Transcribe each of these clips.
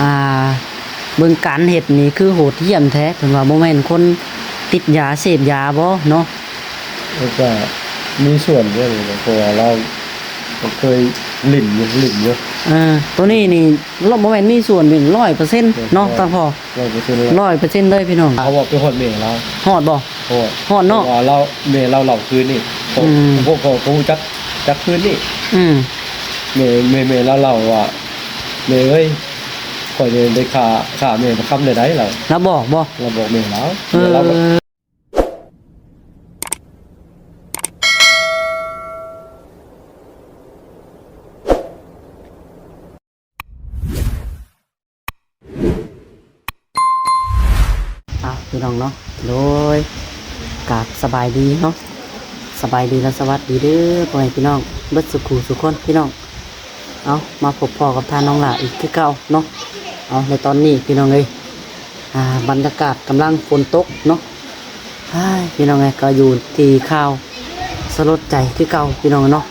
ອ່າ ເບິ່ງການເຮັດນີ້ຄືໂຫດຫ້ຽມແທ້ ເພິ່ນວ່າບໍ່ແມ່ນຄົນຕິດຢາເສບຢາບໍ່ເນາະ? ແລ້ວກໍມີສ່ວນດ້ວຍ ເພາະວ່າລາວກໍເຄີຍຫຼິ້ນຢູ່ ຫຼິ້ນຢູ່. ເອີ ໂຕນີ້ນີ້ ລ- ບໍ່ແມ່ນມີສ່ວນເປັນຮ້ອຍເປີເຊັນເນາະ ເອີ ທ່ານພໍ່? ຮ້ອຍເປີເຊັນເລີຍ ຮ້ອຍເປີເຊັນເລີຍພີ່ນ້ອງ. ເຂົາເວົ້າໄປຮອດແມ່ລາວ. ຮອດບໍ່? ຮອດ ຮອດເນາະ ເພາະວ່າລາວ ແມ່ລາວເລົ່າຄືນນີ້. ອືມ ພວກເຂົາກໍຮູ້ຈັກ ຈັກຄືນນີ້. ອືມ ແມ່ ແມ່ ແມ່ລາວເລົ່າວ່າ ແມ່ເອີຍ ຂ້ອຍນີ້ໄດ້ຂ້າ ຂ້າແມ່ບັກຄຳແລ້ວໃດ໋ ລາວ ລາວບອກບໍ່? ລາວບອກແມ່ລາວ. ເອີ ແມ່ລາວ ອ້າວ ພີ່ນ້ອງເນາະ ໂດຍ ກາບສະບາຍດີເນາະ ສະບາຍດີ ແລະ ສະຫວັດດີເດີ ພໍ່ແມ່ພີ່ນ້ອງເບິດສູ່ຄູ່ສູ່ຄົນ ພີ່ນ້ອງ. ເອົາ ມາພົບພໍ້ກັບທ່ານນ້ອງຫຼ້າອີກຄືເກົ່າເນາະ. ເອົາ ໃນຕອນນີ້ ພີ່ນ້ອງເອີຍ ອ່າ ບັນຍາກາດກຳລັງຝົນຕົກເນາະ. ອ້າຍ ພີ່ນ້ອງເອີຍ ກໍຢູ່ທີ່ຂ່າວສະຫຼົດໃຈຄືເກົ່າ ພີ່ນ້ອງເນາະ.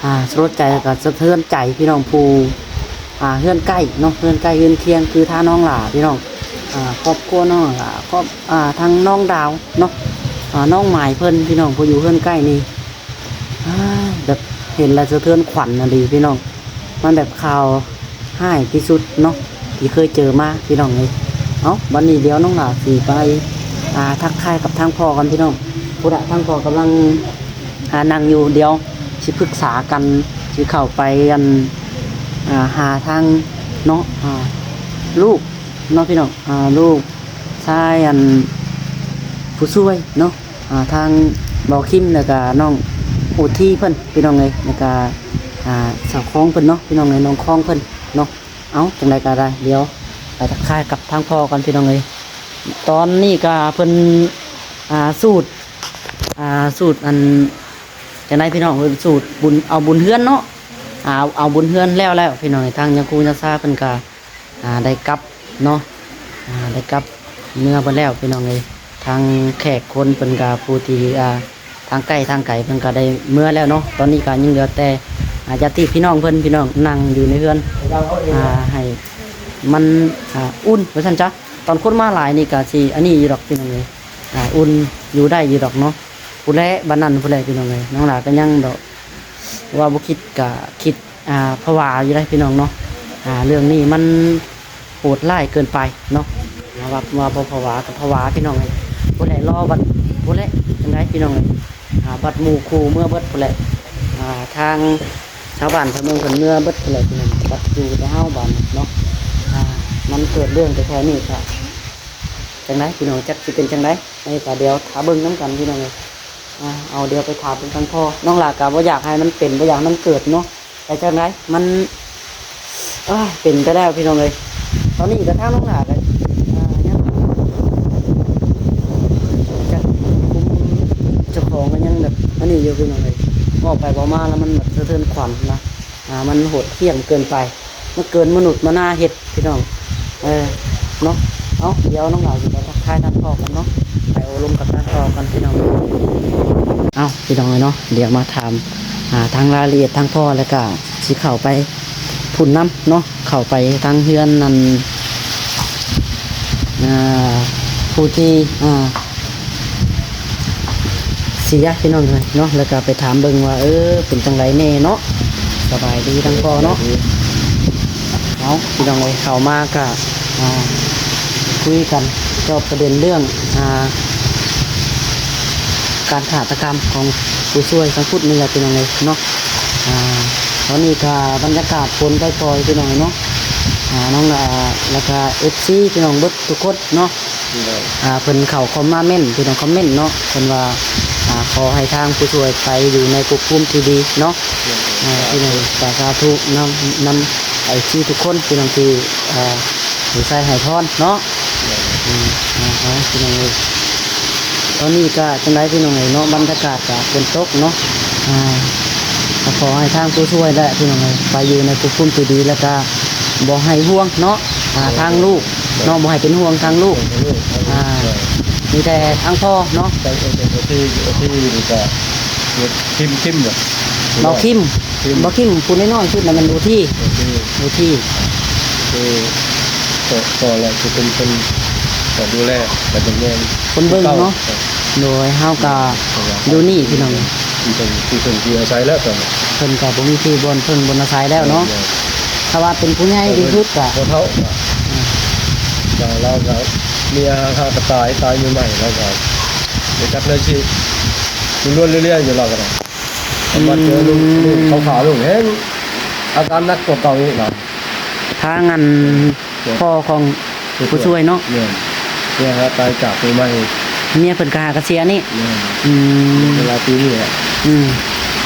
ອ່າ ສະຫຼົດໃຈ ແລ້ວກໍສະເທືອນໃຈ ພີ່ນ້ອງ ຜູ້ ອ່າ ເຮືອນໃກ້ເນາະ ເຮືອນໃກ້ເຮືອນຄຽງ ຄືທ່ານນ້ອງຫຼ້າ ພີ່ນ້ອງ ອ່າ ຄອບຄົວນ້ອງຫຼ້າ ຄອບ ອ່າ ທາງນ້ອງດາວເນາະ ອ່າ ນ້ອງໝາຍເພິ່ນ ພີ່ນ້ອງ ຜູ້ຢູ່ເຮືອນໃກ້ນີ້. ອ້າຍ ແບບເຫັນແລ້ວສະເທືອນຂວັນອີ່ຫຼີ ພີ່ນ້ອງ ມັນແບບຂ່າວຮ້າຍທີ່ສຸດເນາະ ທີ່ເຄີຍເຈີມາ ພີ່ນ້ອງເອີຍ. ເອົ້າ ບັດນີ້ດຽວນ້ອງຫຼ້າຊິໄປ ອ່າ ທັກທາຍກັບທາງພໍ່ກ່ອນ ພີ່ນ້ອງ. ພຸ້ນລະ ທາງພໍ່ກຳລັງ ອ່າ ນັ່ງຢູ່ ດຽວຊິປຶກສາກັນ ຊິເຂົ້າໄປ ອັນ ອ່າ ຫາທາງເນາະ ອ່າ ລູກເນາະ ພີ່ນ້ອງ ອ່າ ລູກຊາຍ ອັນ ຜູ້ຊ່ວຍເນາະ ອ່າ ທາງບໍ່ຄິມ ແລ້ວກະນ້ອງໂອທີເພິ່ນ ພີ່ນ້ອງເອີຍ ແລ້ວກະ ອ່າ ສາວຄອງເພິ່ນເນາະ ພີ່ນ້ອງເອີຍ ນ້ອງຄອງເພິ່ນເນາະ. ເອົ້າ ຈັ່ງໃດກໍໄດ້ ດຽວໄປທັກທາຍກັບທາງພໍ່ກ່ອນ ພີ່ນ້ອງເອີຍ. ຕອນນີ້ກໍເພິ່ນ ອ່າ ສູດ ອ່າ ສູດ ອັນ ຈັ່ງໃດ ພີ່ນ້ອງ ເພິ່ນສູດບຸນ ເອົາບຸນເຮືອນເນາະ ອ່າ ເອົາບຸນເຮືອນແລ້ວແລ້ວ ພີ່ນ້ອງເອີຍ. ທາງຍາຄູຍາຊາເພິ່ນກໍ ອ່າ ໄດ້ກັບເນາະ ອ່າ ໄດ້ກັບເມືອເບິດແລ້ວ ພີ່ນ້ອງເອີຍ. ທາງແຂກຄົນເພິ່ນກໍ ຜູ້ທີ່ ອ່າ ທາງໃກ້ທາງໄກເພິ່ນກໍໄດ້ເມືອແລ້ວເນາະ. ຕອນນີ້ກໍຍັງເຫຼືອແຕ່ ອ່າ ຍາດຕິພີ່ນ້ອງເພິ່ນ ພີ່ນ້ອງ ນັ່ງຢູ່ໃນເຮືອນ ອ່າ ໃຫ້ມັນ ອ່າ ອຸ່ນວ່າຊັ້ນຊະ. ຕອນຄົນມາຫຼາຍນີ້ກໍຊິອັນນີ້ຢູ່ດອກ ພີ່ນ້ອງເອີຍ ອ່າ ອຸ່ນຢູ່ໄດ້ຢູ່ດອກເນາະ. ພຸ້ນແຫຼະ ບາດນັ້ນພຸ້ນແຫຼະ ພີ່ນ້ອງເອີຍ. ນ້ອງຫຼ້າກໍຍັງແບບວ່າບໍ່ຄິດກໍຄິດ ອ່າ ພະວາຢູ່ໄດ໋ ພີ່ນ້ອງເນາະ. ອ່າ ເລື່ອງນີ້ມັນໂຫດຮ້າຍເກີນໄປເນາະ. ອ່າ ວ່າ ວ່າບໍ່ພະວາກໍພະວາ ພີ່ນ້ອງເອີຍ. ພຸ້ນແຫຼະ ລໍບັດ ພຸ້ນແຫຼະ ຈັ່ງໃດ ພີ່ນ້ອງເອີຍ. ອ່າ ບັດໝູ່ຄູ່ເມືອເບິດພຸ້ນແຫຼະ ອ່າ ທາງຊາວບ້ານຊາວເມືອງເພິ່ນເມືອເບິດພຸ້ນແຫຼະ ພີ່ນ້ອງ. ບັດຢູ່ແຕ່ເຮົາບາດນີ້ເນາະ. ອ່າ ມັນເກີດເລື່ອງແຖວໆນີ້ກໍ ຈັ່ງໃດ ພີ່ນ້ອງ ຈັກຊິເປັນຈັ່ງໃດ. ອັນນີ້ກໍດຽວຖ້າເບິ່ງນຳກັນ ພີ່ນ້ອງເອີຍ. ອ່າ ເອົາ ດຽວໄປຖາມເບິ່ງທາງພໍ່. ນ້ອງຫຼ້າກໍບໍ່ຢາກໃຫ້ມັນເປັນ ບໍ່ຢາກໃຫ້ມັນເກີດເນາະ ແຕ່ຈັ່ງໃດມັນ ເອີຍ ເປັນໄປແລ້ວ ພີ່ນ້ອງເອີຍ. ຕອນນີ້ກໍທາງນ້ອງຫຼ້າກໍ ອ່າ ຍັງຈັກ ເຈົ້າຂອງກໍຍັງແບບອັນນີ້ຢູ່ ພີ່ນ້ອງເອີຍ. ເວົ້າໄປເວົ້າມາແລ້ວມັນແບບສະເທືອນຂວັນນະ. ອ່າ ມັນໂຫດຫ້ຽມເກີນໄປ ມັນເກີນມະນຸດມະນາເຮັດ ພີ່ນ້ອງ ເອີ ເນາະ. ເອົ້າ ດຽວນ້ອງຫຼ້າຊິໄປທັກທາຍທາງພໍ່ກ່ອນເນາະ ໄປໂອ້ລົມກັບທາງພໍ່ກ່ອນ ພີ່ນ້ອງ. ເອົ້າ ພີ່ນ້ອງເອີຍເນາະ ດຽວມາຖາມ ອ່າ ທາງລາຍລະອຽດທາງພໍ່ ແລ້ວກະຊິເຂົ້າໄປພຸ້ນນຳເນາະ ເຂົ້າໄປທາງເຮືອນນັ້ນ ອ່າ ຜູ້ທີ່ ອ່າ ເສຍ ພີ່ນ້ອງເອີຍເນາະ ແລ້ວກໍໄປຖາມເບິ່ງວ່າ ເອີ ເປັນຈັ່ງໃດແດ່ເນາະ. ສະບາຍດີທາງພໍ່ເນາະ. ເອົາ ພີ່ນ້ອງເອີຍ ເຂົ້າມາກໍ ອ່າ ຄຸຍກັນກ່ຽວກັບປະເດັນເລື່ອງ ອ່າ ການຄາດຕະກຳຂອງຜູ້ຊ່ວຍທາງພຸດນີ້ແຫຼະ ພີ່ນ້ອງເອີຍເນາະ. ອ່າ ຕອນນີ້ກໍບັນຍາກາດຝົນປ່ອຍໆ ພີ່ນ້ອງເອີຍເນາະ. ອ່າ ນ້ອງ ແລ້ວກໍເອັຟຊີ ພີ່ນ້ອງເບິດທຸກຄົນເນາະ ໂດຍ ອ່າ ເພິ່ນເຂົ້າຄອມມາເມັນ ພີ່ນ້ອງຄອມເມັນເນາະ ເພິ່ນວ່າ ອ່າ ຂໍໃຫ້ທາງຜູ້ຊ່ວຍໄປຢູ່ໃນພບພູມທີ່ດີເນາະ. ໂດຍ ອ່າ ພີ່ນ້ອງກໍສາທຸນຳ ນຳເອັຟຊີທຸກຄົນ ພີ່ນ້ອງທີ່ ອ່າ ໃຫ້ໄຊໃຫ້ພອນເນາະ. ໂດຍ ອືມ ອ່າ ພີ່ນ້ອງເອີຍ ຕອນນີ້ກໍຈັ່ງໃດ ພີ່ນ້ອງເອີຍເນາະ ບັນຍາກາດກໍຝົນຕົກເນາະ. ອ່າ ກໍຂໍໃຫ້ທາງຜູ້ຊ່ວຍແຫຼະ ພີ່ນ້ອງເອີຍ ໄປຢູ່ໃນພບພູມທີ່ດີ ແລ້ວກໍບໍ່ໃຫ້ຫ່ວງເນາະ ອ່າ ໂດຍ ທາງລູກ ໂດຍ ເນາະ ບໍ່ໃຫ້ເປັນຫ່ວງທາງລູກ ໂດຍ ໂດຍ ອ່າ ໂດຍ ມີແຕ່ທາງພໍ່ເນາະ ໂດຍ ໂດຍ ໂດຍ ທີ່ ທີ່ນີ້ກໍ ຄິມ ຄິມ ບໍ່ ບໍ່ ຄິມ ຄິມ ບໍ່ ຄິມ ຜູ້ນ້ອຍໆສຸດນະແມ່ນໂອທີ ໂອທີ ໂອທີ ໂອທີ ກໍ ກໍແລ້ວ ຄືເພິ່ນ ເພິ່ນກໍດູແລ ກໍຈະແມ່ນ ເພິ່ນເບິ່ງເນາະ. ຄືເກົ່າ. ໂດຍ ເຮົາກໍ ເພາະວ່າ ຢູ່ນີ້ພີ່ນ້ອງ ເປັນ ເປັນທີ່ເພິ່ງທີ່ອາໄສແລ້ວຕອນນີ້ ເພິ່ນກໍບໍ່ມີທີ່ບ່ອນເພິ່ງບ່ອນອາໄສແລ້ວເນາະ. ແມ່ນໆ ຖ້າວ່າເປັນຜູ້ໃຫຍ່ທີ່ສຸດກໍ ພໍ່ເຖົ້າກໍ ອືມ ກໍລາວກໍເມຍຫາກໍຕາຍ ຕາຍໃໝ່ໆ ລາວກໍບໍ່ຈັກແນວຊິລຸ້ນເລື້ອຍໆຢູ່ ລາວກໍໄດ້. ອືມ ມາເຈີລູກ ລູກຂາວໆ ລູກແຮງອາການໜັກກວ່າເກົ່າອີກນະ. ທາງອັນ ແມ່ນ ພໍ່ຂອງຜູ້ຊ່ວຍເນາະ. ແມ່ນ ເມຍຫາຕາຍຈາກໃໝ່ໆ ເມຍເພິ່ນກໍຫາກະເສຍນີ້. ແມ່ນ ອືມ ເວລາປີນີ້ແຫຼະ. ອືມ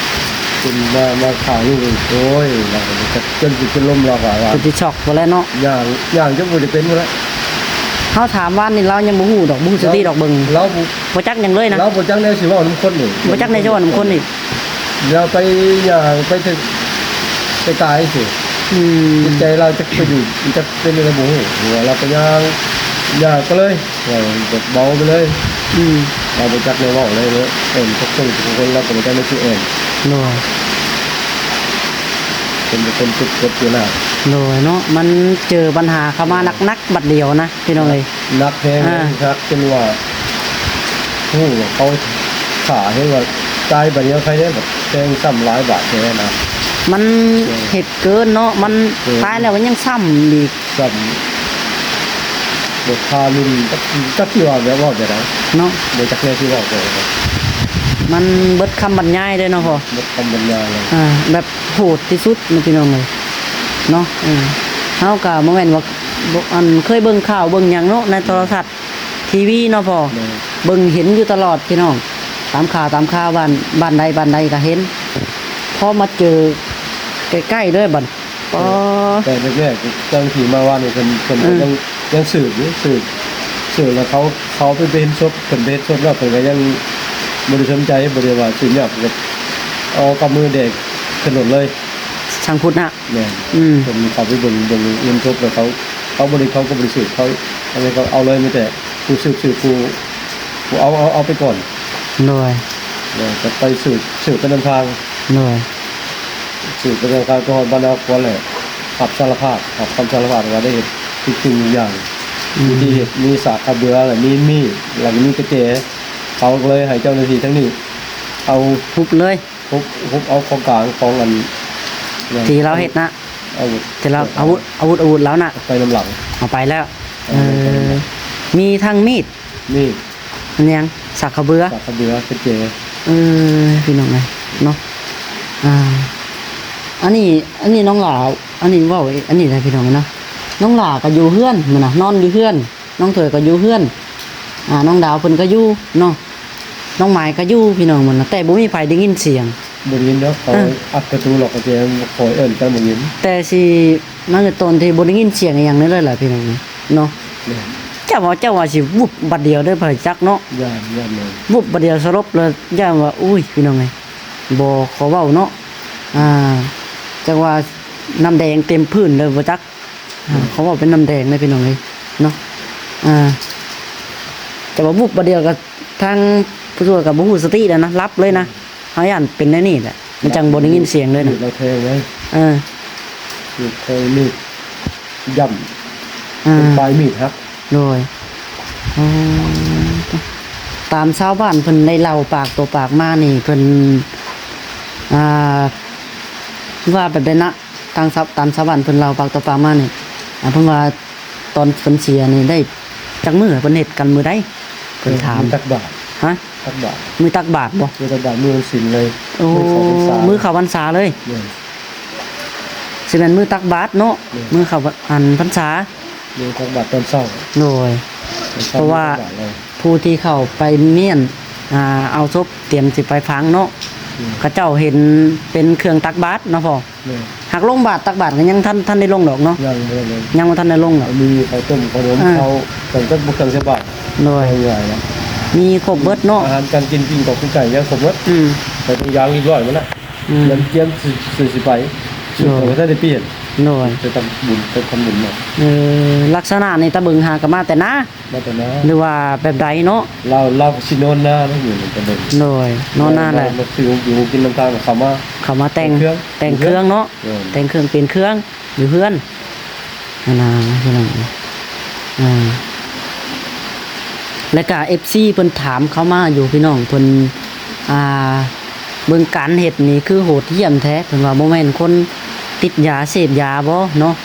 ເພິ່ນມາ ມາຂ້າລູກ ໂອ້ຍ ລາວກໍຈົນ ຈົນຊິເປັນລົມ ລາວກໍວ່າ ຈົນຊິຊັອກພຸ້ນແຫຼະເນາະ. ຍ່າງ ຍ່າງຈົນບໍ່ຈະເປັນພຸ້ນແຫຼະ. ເຮົາຖາມວານນີ້ລາວຍັງບໍ່ຮູ້ດອກ ບໍ່ຮູ້ສະຕິດອກເບິ່ງ ລາວ ລາວບໍ່ ບໍ່ຈັກຫຍັງເລີຍນະ. ລາວບໍ່ຈັກແນວຊິເວົ້ານຳຄົນນີ້ ບໍ່ຈັກແນວຊິເວົ້ານຳຄົນນີ້. ລາວໄປຍ່າງໄປເຖິງໄປກາຍຊິ ອືມ ຈິດໃຈລາວຈັກໄປຢູ່ ຈັກເປັນແນວໃດບໍ່ຮູ້ ເພາະວ່າລາວໄປຍ່າງ ຍ່າງໄປເລີຍ ເວົ້າແບບເບົາໄປເລີຍ. ອືມ ລາວບໍ່ຈັກແນວເວົ້າເລີຍເນາະ ເອີ້ນຈັກຄົນ ຄົນລາວກໍບໍ່ຈັກແນວຊິເອີ້ນ. ໂດຍ ເປັນ ເປັນຈຸດກົດຢູ່ນະ. ໂດຍເນາະ ມັນເຈີບັນຫາເຂົ້າມາ ໂດຍ ໜັກໆ ບັດດຽວນະ ພີ່ນ້ອງເອີຍ. ໜັກແຮງ ອ່າ ຄັກ ຈົນວ່າຮູ້ວ່າເຂົາຂ້າ ເຫັນວ່າຕາຍບາດດຽວໃຄແດ່ ບາດແພງຊ້ຳຫຼາຍບາດແທ້ນະ. ມັນ ເອີ ເຮັດເກີນເນາະ ມັນ ເອີ ຕາຍແລ້ວມັນຍັງຊ້ຳອີກ ຊ້ຳ ບໍ່ທາລຸນ ຈັກ ຈັກຊິວ່າແບບເວົ້າແບບໃດເນາະ ບໍ່ຈັກແນວຊິເວົ້າແບບໃດ. ມັນເບິດຄຳບັນຍາຍເດ້ເນາະພໍ່ ເບິດຄຳບັນຍາຍເລີຍ ອ່າ ແບບໂຫດທີ່ສຸດເນາະ ພີ່ນ້ອງເອີຍເນາະ. ເອີ ເຮົາກໍບໍ່ແມ່ນວ່າ ບໍ່ ອັນ ເຄີຍເບິ່ງຂ່າວເບິ່ງຫຍັງເນາະ ໃນໂທລະທັດ ທີວີເນາະພໍ່ ໂດຍ ເບິ່ງເຫັນຢູ່ຕະຫຼອດພີ່ນ້ອງ ຕາມຂ່າວ ຕາມຂ່າວ ບ້ານ ບ້ານໃດ ບ້ານໃດກໍເຫັນ ພໍມາເຈີໃກ້ໆ ເລີຍບັດ ປໍ ແຕ່ແລກໆ ເຈົ້າໜ້າທີ່ມາວານນີ້ ເພິ່ນ ເພິ່ນ ເອີ ກໍຍັງ ຍັງສືບຢູ່ ສືບ ສືບແລ້ວເຂົາ ເຂົາໄປເຫັນສົບ ເພິ່ນໄປເຫັນສົບແລ້ວ ເພິ່ນກໍຍັງບໍ່ໄດ້ສົນໃຈ ບໍ່ໄດ້ວ່າຊິຍາກ ກໍເອົາກັບມືແດກຂຶ້ນລົດເລີຍ ຊ່າງພຸດນະ. ແມ່ນ ອືມ ເພິ່ນເຂົ້າໄປເບິ່ງ ເບິ່ງເຫັນສົບແລ້ວ ເຂົາ ເຂົາບໍ່ໄດ້ ເຂົາກໍບໍ່ໄດ້ສືບ ເຂົາ ອັນນີ້ກໍເອົາເລີຍ ມີແຕ່ຜູ້ສືບ ສືບ ຜູ້ ຜູ້ເອົາ ເອົາ ເອົາໄປກ່ອນ. ໂດຍ ແລ້ວກໍໄປສືບ ສືບໄປນຳທາງ. ໂດຍ ສືບໄປນຳທາງ ໄປຮອດບ້ານນາຄວນແລ້ວ ຮັບສາລະພາບ ຮັບຄຳສາລະພາບວ່າໄດ້ເຮັດທຸກສິ່ງທຸກຢ່າງ. ອືມ ມີທີ່ເຮັດ ມີສາກຂະເບືອ ແລ້ວມີມີດ ແລ້ວກໍມີກະແຈ. ເຂົາກໍເລີຍໃຫ້ເຈົ້າໜ້າທີ່ທາງນີ້ເອົາ ຮຸບເລີຍ ຮຸບ ຮຸບເອົາຂອງກາງຂອງອັນ ທີ່ລາວເຮັດນະ ອາວຸດ ທີ່ລາວ ອາວຸດ ອາວຸດ ອາວຸດລາວນະ ໄປນຳຫຼັງ ເອົາໄປແລ້ວ. ເອີ ເອີ ມີທັງມີດ ມີດ ອັນຫຍັງ ສາກຂະເບືອ ສາກຂະເບືອ ກະແຈ. ເອີ ພີ່ນ້ອງເອີຍເນາະ ອ່າ ອັນນີ້ ອັນນີ້ນ້ອງຫຼ້າ ອັນນີ້ເວົ້າ ອັນນີ້ນະ ພີ່ນ້ອງເນາະ ນ້ອງຫຼ້າກໍຢູ່ເຮືອນ ມື້ນະ ນອນຢູ່ເຮືອນ. ນ້ອງຖ້ວຍກໍຢູ່ເຮືອນ ອ່າ ນ້ອງດາວເພິ່ນກໍຢູ່ເນາະ ນ້ອງໝາຍກໍຢູ່ ພີ່ນ້ອງ ມື້ນັ້ນ ແຕ່ບໍ່ມີໃຜໄດ້ຍິນສຽງ. ບໍ່ໄດ້ຍິນດອກ ເຂົາ ເອີ ອັດປະຕູລັອກກະແຈ ຄອຍເອີ້ນກັນບໍ່ຍິນ. ແຕ່ຊິມາເກີດຕອນທີ່ບໍ່ໄດ້ຍິນສຽງອີ່ຫຍັງນີ້ເລີຍລະ ພີ່ນ້ອງເນາະ. ແມ່ນ ເຈົ້າວ່າ ເຈົ້າວ່າຊິວຸບບາດດຽວເດີ ໃຜຈັກເນາະ. ຢ້ານ ຢ້ານແມ່ນ ວຸບບາດດຽວສະຫຼົບເລີຍ ຢ້ານວ່າ ໂອ້ຍ ພີ່ນ້ອງເອີຍ ບໍ່ຂໍເວົ້າເນາະ. ອ່າ ຈັກວ່ານ້ຳແດງເຕັມພື້ນເດີ ບໍ່ຈັກ. ອ່າ ເຂົາເວົ້າເປັນນ້ຳແດງເດ້ ພີ່ນ້ອງເອີຍເນາະ. ອ່າ ແຕ່ວ່າວຸບບາດດຽວກໍທາງຜູ້ຊ່ວຍກໍບໍ່ຮູ້ສະຕິແລ້ວນະ ຫຼັບເລີຍນະ. ເຮົາຢ້ານເປັນແນວນີ້ແຫຼະ ມັນຈັ່ງບໍ່ໄດ້ຍິນສຽງເລີຍນະ. ມີດລາວແທງໄວ້ ເອີ ມີດແທງ ມີດຢ້ຳ ເອີ ເປັນປາຍມີດຫັກ. ໂດຍ ອໍ ຕາມຊາວບ້ານເພິ່ນໄດ້ເລົ່າປາກຕໍ່ປາກມານີ້ ເພິ່ນ ອ່າ ວ່າແບບໃດນະ? ທາງຊາວ ຕາມຊາວບ້ານເພິ່ນເລົ່າປາກຕໍ່ປາກມານີ້ ອ່າ ເພິ່ນວ່າຕອນເພິ່ນເສຍນີ້ໄດ້ຈັກມື້ ເພິ່ນເຮັດກັນມື້ໃດ? ເພິ່ນຖາມ. ມື້ຕັກບາດ. ຮະ? ຕັກບາດ. ມື້ຕັກບາດບໍ່? ມື້ຕັກບາດ ມື້ວັນສິນເລີຍ. ໂອ້ ມື້ເຂົ້າພັນສາ ມື້ເຂົ້າພັນສາເລີຍ. ແມ່ນ. ຊິແມ່ນມື້ຕັກບາດເນາະ. ແມ່ນ. ມື້ເຂົ້າ ອັນ ພັນສາ. ມື້ຕັກບາດຕອນເຊົ້າ. ໂດຍ. ຕອນເຊົ້າ ເພາະວ່າ ມື້ຕັກບາດເລີຍ. ຜູ້ທີ່ເຂົ້າໄປມ້ຽນ ອ່າ ເອົາສົບ ຕຽມຊິໄປຝັງເນາະ. ອືມ. ເຂົາເຈົ້າເຫັນເປັນເຄື່ອງຕັກບາດເນາະພໍ່. ແມ່ນ. ຫາກລົງບາດ ຕັກບາດກໍຍັງທັນ ທັນໄດ້ລົງດອກເນາະ. ຍັງບໍ່ໄດ້ລົງ. ຍັງບໍ່ທັນໄດ້ລົງດອກ. ມີເຂົ້າຕົ້ມ ເຂົ້າໜົມ ອ່າ ເຂົ້າ ເຄື່ອງຈັກ ເຄື່ອງໃສ່ບາດ. ໂດຍ. ງ່າຍໆນະ. ມີຄົບເບິດເນາະ. ອາຫານການກິນ ປີ້ງກອກ ປີ້ງໄກ່ ຍັງຄົບເບິດ. ອືມ. ແຕ່ທຸກຢ່າງຮຽບຮ້ອຍໝົດລະ. ອືມ. ຕຽມ ຕຽມຊິ ຊິ ຊິໄປ. ໂດຍ. ຊຸດກໍບໍ່ທັນໄດ້ປ່ຽນ. ໂດຍ. ໄປທຳບຸນ ໄປທຳບຸນມາ. ເອີ ລັກສະນະນີ້ຕາເບິ່ງຫາກໍມາແຕ່ນາ. ມາແຕ່ນາ ຫຼືວ່າແບບໃດເນາະ? ລາວ ລາວກໍຊິນອນນາເນາະ ຢູ່ນຳກັນເລີຍ. ໂດຍ ນອນນາແຫຼະ. ມາຊື້ຢູ່ກິນນຳທາງ ເຂົ້າມາ ເຂົ້າມາແຕ່ງ ແຕ່ງເຄື່ອງ ແຕ່ງເຄື່ອງເນາະ. ເອີ ແຕ່ງເຄື່ອງປ່ຽນເຄື່ອງຢູ່ເຮືອນຫັ້ນນະ ພີ່ນ້ອງ. ອ່າ ແລະກະເອັຟຊີເພິ່ນຖາມເຂົ້າມາຢູ່ພີ່ນ້ອງ ເພິ່ນ ອ່າ ເບິ່ງການເຮັດນີ້ຄືໂຫດຫ້ຽມແທ້ ເພິ່ນວ່າບໍ່ແມ່ນຄົນຕິດຢາເສບຢາບໍ່ເນາະ?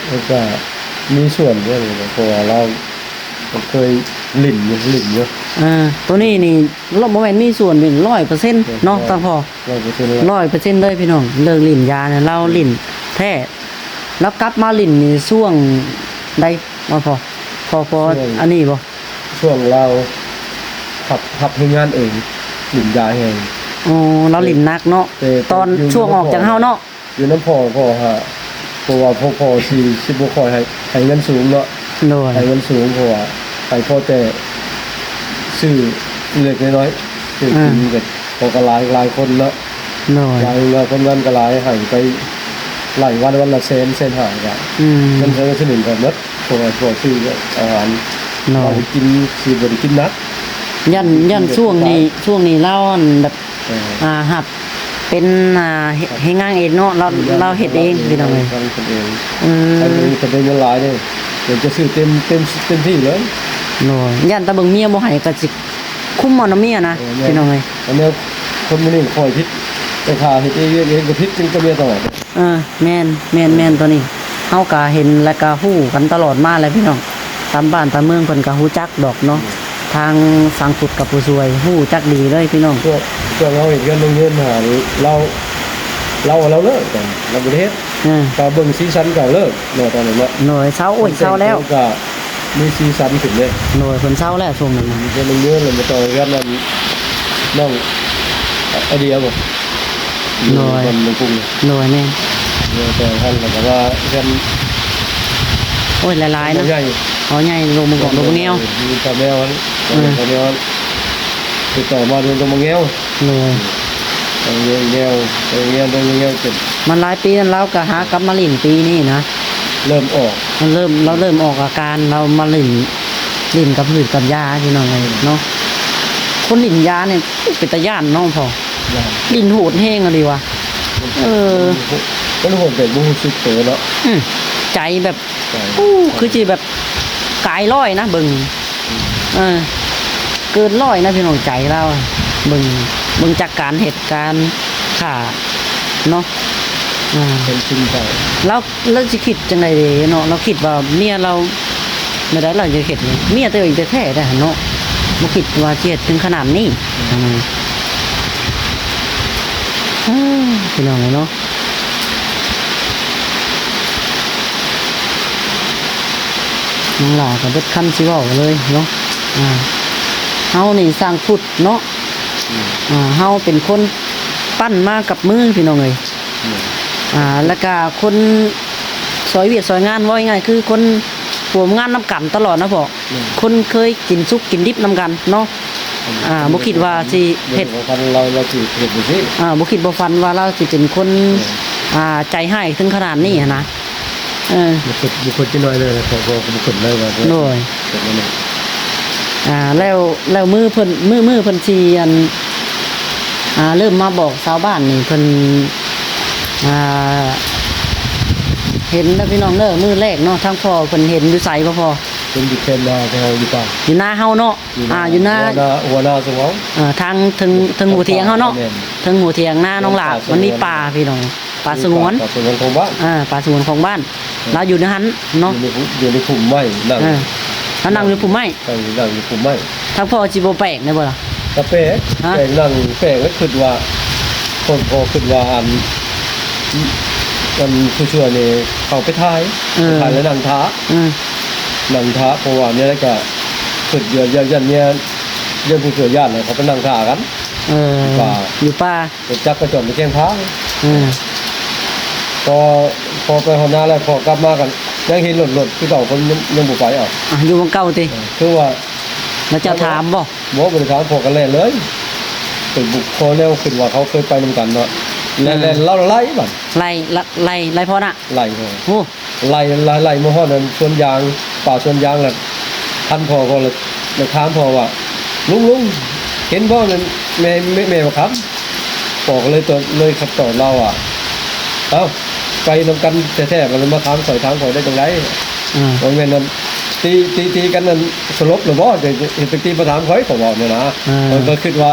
ແລ້ວກະມີສ່ວນດ້ວຍ ເພາະວ່າລາວເຄີຍຫຼິ້ນຢູ່ ຫຼິ້ນຢູ່. ເອີ ໂຕນີ້ນີ້ລາວບໍ່ແມ່ນມີສ່ວນເປັນຮ້ອຍເປີເຊັນເນາະ ເອີ ທາງພໍ່ ຮ້ອຍເປີເຊັນ ຮ້ອຍເປີເຊັນເລີຍພີ່ນ້ອງ ເລື່ອງຫຼິ້ນຢານີ້ລາວຫຼິ້ນແທ້. ລາວກັບມາຫຼິ້ນນີ້ຊ່ວງໃດວະພໍ່? ພໍ ພໍ ຊ່ວງ ອັນນີ້ບໍ່? ຊ່ວງລາວຮັບ ຮັບແຮງງານເອງ ຫຼິ້ນຢາແຮງ. ອໍ ລາວຫຼິ້ນໜັກເນາະ ແຕ່ ຕອນ ຢູ່ ຊ່ວງອອກຈາກເຮົາເນາະ ຢູ່ນຳພໍ່ ພໍ່ຫາ ເພາະວ່າພໍ່ ພໍ່ຊິ ຊິບໍ່ຄ່ອຍໃຫ້ ໃຫ້ເງິນສູງເນາະ. ໂດຍ ໃຫ້ເງິນສູງ ເພາະວ່າໃຫ້ພໍແຕ່ຊື້ເລັກໆນ້ອຍໆ ຊື້ ອືມ ກິນ ກໍ ກໍຫຼາຍ ຫຼາຍຄົນເນາະ. ໂດຍ ຫຼາຍ ຫຼາຍຄົນງານກໍຫຼາຍ ໃຫ້ໄປຫຼາຍວັນ ວັນລະແສນ ແສນຫ້າ ກໍ ອືມ ເງິນເທື່ອສະໜຶ່ງກໍໝົດ ເພາະວ່າ ເພາະວ່າຊື້ອາຫານ ໂດຍ ເຮົາໄປກິນ ຊິບໍ່ໄດ້ກິນໜັກ ຢ້ານ ຢ້ານຊ່ວງນີ້ ຊ່ວງນີ້ລາວ ອັນ ແບບ ເອີ ອ່າ ຮັບເປັນ ອ່າ ເຮັດ ເຮັດງານເອງເນາະ ລາວ ເຮັດງານ ລາວເຮັດເອງ ເຮັດເອງ ພີ່ນ້ອງເອີຍ ເຮັດເອງ. ອືມ ອັນນີ້ກໍໄດ້ເງິນຫຼາຍເດ້ ເພິ່ນຈະຊື້ເຕັມ ເຕັມ ເຕັມທີ່ເລີຍ. ໂດຍ ຢ້ານແຕ່ເບິ່ງເມຍບໍ່ໃຫ້ກໍຊິຄຸມເອົານຳເມຍນະ ເອີ ແມ່ນ ພີ່ນ້ອງເອີຍ. ອັນແນວຄົນມື້ນີ້ຂ້ອຍຜິດ ໄປຖ້າເຮັດເອງ ເຮັດເອງກໍຜິດ ຈຶ່ງກັບເມຍຕະຫຼອດ. ເອີ ແມ່ນ ແມ່ນ ແມ່ນ ໂຕນີ້ເຮົາກະເຫັນ ແລະກະຮູ້ກັນຕະຫຼອດມາແຫຼະພີ່ນ້ອງ ຕາມບ້ານຕາມເມືອງເພິ່ນກະຮູ້ຈັກດອກເນາະ. ອືມ ທາງສັງພຸດກັບຜູ້ຊ່ວຍຮູ້ຈັກດີເລີຍພີ່ນ້ອງ. ຊ່ວງ ຊ່ວງເຮົາເຮັດເຮືອນ ເຮືອນຫາ ລາວ ລາວ ລາວເລີກ ລາວບໍ່ໄດ້ເຮັດ. ເອີ ກໍເບິ່ງສີສັນກໍເລີກເນາະ ຕອນນັ້ນເນາະ. ໂດຍ ເຊົາ ໂອ້ຍ ເຊົາແລ້ວ ກະມີສີສັນຂຶ້ນເດ້. ໂດຍ ເພິ່ນເຊົາແລ້ວຊ່ວງນັ້ນນະ. ເຮືອນ ເຮືອນ ລະມາຕໍ່ເຮືອນນັ້ນ ນ້ອງ ອາເດຍບໍ່? ໂດຍ ຢູ່ບ້ານເມືອງກຸງ. ໂດຍ ແມ່ນ ເອີ ແຕ່ຫັ້ນລະກະວ່າເຮືອນ ໂອ້ຍ ຫຼາຍໆນະ ເຮົາໃຫຍ່ ເຮົາໃຫຍ່ ດົງບັກງອກ ດົງບັກແງວ ມີຕາແມວຫັ້ນ. ເອີ ຕາແມວຫັ້ນ ຕິດຕໍ່ມາດົງບັກແງວ. ໂດຍ ດົງບັກແງວ ດົງບັກແງວ ດົງບັກແງວເປັນ ມັນຫຼາຍປີນັ້ນ ລາວກະຫາກັບມາຫຼິ້ນປີນີ້ນະ ເລີ່ມອອກ ມັນເລີ່ມ ລາວເລີ່ມອອກອາການ ລາວມາຫຼິ້ນ ຫຼິ້ນກັບພືດກັບຢາ ພີ່ນ້ອງເອີຍເນາະ. ຄົນຫຼິ້ນຢານີ້ເປັນຕາຢ້ານເນາະພໍ່ ຢ້ານ ຫຼິ້ນໂຫດແຮງອີ່ຫຼີວ່າ. ເອີ ມັນໂຫດແບບບໍ່ຮູ້ສຶກໂຕເນາະ. ອືມ ໃຈແບບ ໂອ້ ຄືຊິແບບກາຍຮ້ອຍນະ ເບິ່ງ ເອີ ເກີນຮ້ອຍນະພີ່ນ້ອງ ໃຈລາວ ເບິ່ງ ເບິ່ງຈາກການເຮັດການຂ້າເນາະ. ອ່າ ເປັນຈິງໃຈ ລາວ ລາວຊິຄິດຈັ່ງໃດເດເນາະ? ລາວຄິດວ່າເມຍລາວ ແນວໃດລາວຈະເຮັດ ເມຍຕົວເອງແທ້ໆໄດ໋ຫັ້ນເນາະ ບໍ່ຄິດວ່າຊິເຮັດເຖິງຂະໜາດນີ້. ອືມ ເອີ ພີ່ນ້ອງເອີຍເນາະ ນ້ອງຫຼ້າກໍເບິດຄຳຊິເວົ້າເລີຍເນາະ. ອ່າ ເຮົານີ້ສ້າງພຸດເນາະ ອືມ ອ່າ ເຮົາເປັນຄົນປັ້ນມາກັບມື ພີ່ນ້ອງເອີຍ. ອືມ ອ່າ ແລ້ວກະຄົນຊ່ອຍວຽກຊ່ອຍງານ ເວົ້າງ່າຍໆ ຄືຄົນຮ່ວມງານນຳກັນຕະຫຼອດນະພໍ່. ອືມ ຄົນເຄີຍກິນສຸກກິນດິບນຳກັນເນາະ. ອ່າ ບໍ່ຄິດວ່າຊິເຮັດ ບໍ່ຄິດບໍ່ຝັນວ່າລາວ ລາວຊິເຮັດຈັ່ງຊີ້. ອ່າ ບໍ່ຄິດບໍ່ຝັນວ່າລາວຊິເປັນຄົນ ເອີ ອ່າ ໃຈຮ້າຍເຖິງຂະໜາດນີ້ຫັ້ນນະ. ເອີ ບໍ່ຄິດ ບໍ່ຄິດຈັກໜ້ອຍເລີຍ ເພາະ ເພາະບໍ່ຄິດເລີຍວ່າ ໂດຍ ເປັນແນວນີ້. ອ່າ ແລ້ວ ແລ້ວມື້ເພິ່ນ ມື້ ມື້ເພິ່ນຊິ ອັນ ອ່າ ເລີ່ມມາບອກຊາວບ້ານນີ້ ເພິ່ນ ອ່າ ເຫັນເດີພີ່ນ້ອງເດີ ມື້ແລກເນາະ ທາງພໍ່ເພິ່ນເຫັນຢູ່ໃສບໍ່ພໍ່? ເພິ່ນຢູ່ແຄມນາ ແຖວຢູ່ປ່າ ຢູ່ນາເຮົາເນາະ. ຢູ່ນາ ອ່າ ຢູ່ນາ ຫົວນາ ຫົວນາຊຸມເຮົາ. ເອີ ທາງເທິງ ເທິງຫົວຖຽງເຮົາເນາະ. ແມ່ນ ເທິງຫົວຖຽງນານ້ອງຫຼ້າ ມັນມີປ່າພີ່ນ້ອງ ປ່າສະຫງວນ ປ່າສະຫງວນຂອງບ້ານ. ອ່າ ປ່າສະຫງວນຂອງບ້ານ. ເອີ ລາວຢູ່ໃນຫັ້ນເນາະ ຢູ່ໃນ ຢູ່ໃນພຸ່ມໄມ້ ນັ່ງ ເອີ ລາວນັ່ງຢູ່ພຸ່ມໄມ້. ເອີ ນັ່ງຢູ່ພຸ່ມໄມ້. ທາງພໍ່ຊິບໍ່ແປກແດ່ບໍ່ລະ? ກະແປກ ຮະ? ແປກ ນັ່ງແປກ ແລ້ວຄິດວ່າ ພໍ່ ພໍ່ຄິດວ່າ ອັນ ອັນຜູ້ຊ່ວຍນີ້ເຂົາໄປຖ່າຍ ເອີ ໄປຖ່າຍແລ້ວນັ່ງຖ້າ. ອືມ ນັ່ງຖ້າ ເພາະວ່າແນວໃດກະຄິດຢູ່ ຢ້ານ ຢ້ານເມຍ ຢ້ານຜູ້ຊ່ວຍຢ້ານ ແລ້ວເຂົາໄປນັ່ງຖ້າກັນ. ເອີ ຢູ່ປ່າ ຢູ່ປ່າ ລົດຈັກກະຈອດຢູ່ແຄມທາງ. ອືມ ພໍ ພໍໄປຮອດນາແລ້ວ ພໍກັບມາກັນ ຍັງເຫັນລົດ ລົດຄືເກົ່າ ເພິ່ນຍັງ ຍັງບໍ່ໄປ. ເອົ້າ ອ່ະ ຢູ່ໝ່ອງເກົ່າຕິ? ເອີ ຄືວ່າ ແລ້ວເຈົ້າຖາມບໍ່? ບໍ່ ບໍ່ໄດ້ຖາມ ພໍກໍແລ່ນເລີຍ. ເປັນບຸກຄົນແນວ ຄິດວ່າເຂົາເຄີຍໄປນຳກັນເນາະ ແລ່ນ ເອີ ແລ່ນ ລາວໄລ່ບັດ ໄລ່ ໄລ່ ໄລ່ພໍ່ນະ ໄລ່ພໍ່. ໂອ້ ໄລ່ ໄລ່ ໄລ່ມາຮອດອັນສວນຢາງ ປ່າສວນຢາງ ແລ້ວທັນພໍ່ ພໍ່ ແລ້ວ ແລ້ວຖາມພໍ່ວ່າ ລຸງ ລຸງ ເຫັນບໍ່ນັ້ນ ແມ່ ແມ່ ແມ່ບັກຄຳ? ພໍ່ກໍເລີຍຕອບ ເລີຍຕອບລາວວ່າ ເອົ້າ ໄປນຳກັນແທ້ໆ ບັດນີ້ມາຖາມຂ້ອຍ ຖາມຂ້ອຍໄດ້ຈັ່ງໃດ? ອືມ ບໍ່ແມ່ນນັ້ນ ຕີ ຕີ ຕີກັນນັ້ນສະຫຼົບແລ້ວບໍ່? ເຮັດຈັ່ງຕີມາຖາມຂ້ອຍ ຂ້ອຍເວົ້ານີ້ນະ. ເອີ ຂ້ອຍກໍຄິດວ່າ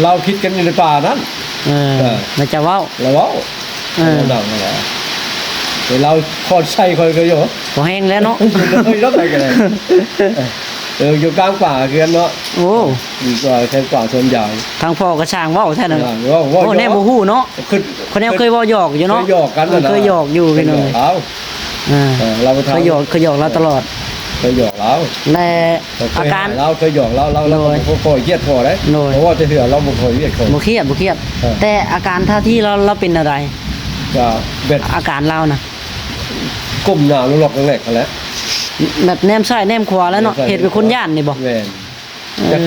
ລາວຜິດກັນຢູ່ໃນປ່ານັ້ນ. ເອີ ເອີ ແລ້ວເຈົ້າເວົ້າ ລາວເວົ້າ. ເອີ ລາວນັ້ນແຫຼະ ແຕ່ລາວຄອນໃສ່ຂ້ອຍກໍຢູ່ ພໍແຮງແລ້ວເນາະ ຢູ່ເລີຍເນາະ ໄປກໍໄດ້. ເອີ ຢູ່ກາງປ່າຄືກັນເນາະ. ໂອ້ ດີກວ່າແທງປ່າສວນຢາງ. ທາງພໍ່ກໍຊ່າງເວົ້າແທ້ນັ້ນ. ເອີ ເວົ້າ ເວົ້າ ໂອ້ ແນວບໍ່ຮູ້ເນາະ. ຄື ຂ້ອຍແນວເຄີຍເວົ້າຫຍອກຢູ່ເນາະ. ເຄີຍຫຍອກກັນ ເອີ ເຄີຍຫຍອກຢູ່ ເຄີຍຫຍອກລາວ. ເອີ ລາວກໍຖາມ ເຄີຍຫຍອກ ເຄີຍຫຍອກລາວຕະຫຼອດ. ເຄີຍຫຍອກລາວ ແລະ ອາການ ເຄີຍຫາລາວ ເຄີຍຫຍອກລາວ ລາວ ລາວກໍບໍ່ຄ່ອຍຄຽດພໍໄດ໋. ໂດຍ ເພາະວ່າແຕ່ເທື່ອລາວບໍ່ຄ່ອຍວຽດຂ້ອຍ ບໍ່ຄຽດ ບໍ່ຄຽດ. ເອີ ແຕ່ອາການທ່າທີລາວ ລາວເປັນແນວໃດ? ກໍແບບ ອາການລາວນະ ກົ້ມໜ້າລອກໆແຫຼກໆຫັ້ນແຫຼະ ແບບແນມຊ້າຍແນມຂວາແລ້ວເນາະ. ແນມຊ້າຍ ເຮັດເປັນຄົນຢ້ານນີ້ບໍ່? ແມ່ນ. ເອີ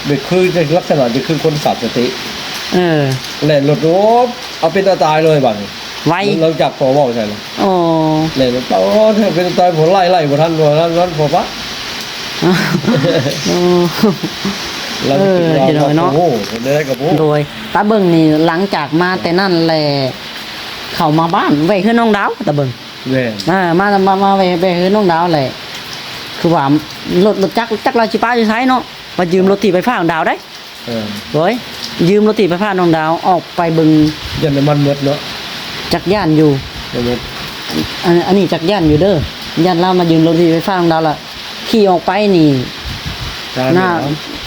ແບບຄືລັກສະນະຈະຄືຄົນຂາດສະຕິ. ເອີ ແລ່ນລົດ ໂອ້ ເອົາເປັນຕາຕາຍເລີຍບາດນີ້ ໄວ ຫຼັງຈາກພໍ່ເວົ້າໃສ່ລະ. ໂອ້ ແລ່ນລົດ ໂອ້ ເປັນຕາຕາຍ ບໍ່ໄລ່ ໄລ່ບໍ່ທັນ ບໍ່ທັນ ບໍ່ທັນ ພໍ່ປະ. ໂອ້ ເອີ ເນາະ ໂອ້ ເປັນໄດ້ກໍບໍ່. ໂດຍ ຕາເບິ່ງນີ້ ຫຼັງຈາກມາແຕ່ນັ້ນແຫຼະ ເຂົ້າມາບ້ານ ແວ່ເຮືອນນ້ອງດາວ ຕາເບິ່ງ. ແມ່ນ ອ່າ ມາ ມາ ມາແວ່ ແວ່ເຮືອນນ້ອງດາວແຫຼະ ຄືວ່າລົດ ລົດຈັກ ຈັກລາວຊິປະຢູ່ໃສເນາະ ວ່າຢືມລົດຖີບໄຟຟ້ານ້ອງດາວໄດ໋. ເອີ ໂດຍ ຢືມລົດຖີບໄຟຟ້ານ້ອງດາວອອກໄປເບິ່ງ ຢ້ານນ້ຳມັນໝົດເນາະ. ຈັກຢ້ານຢູ່ ອັນ ອັນນີ້ຈັກຢ້ານຢູ່ເດີ ຢ້ານລາວມາຢືມລົດຖີບໄຟຟ້ານ້ອງດາວລະ ຂີ່ອອກໄປນີ້ ໜ້າ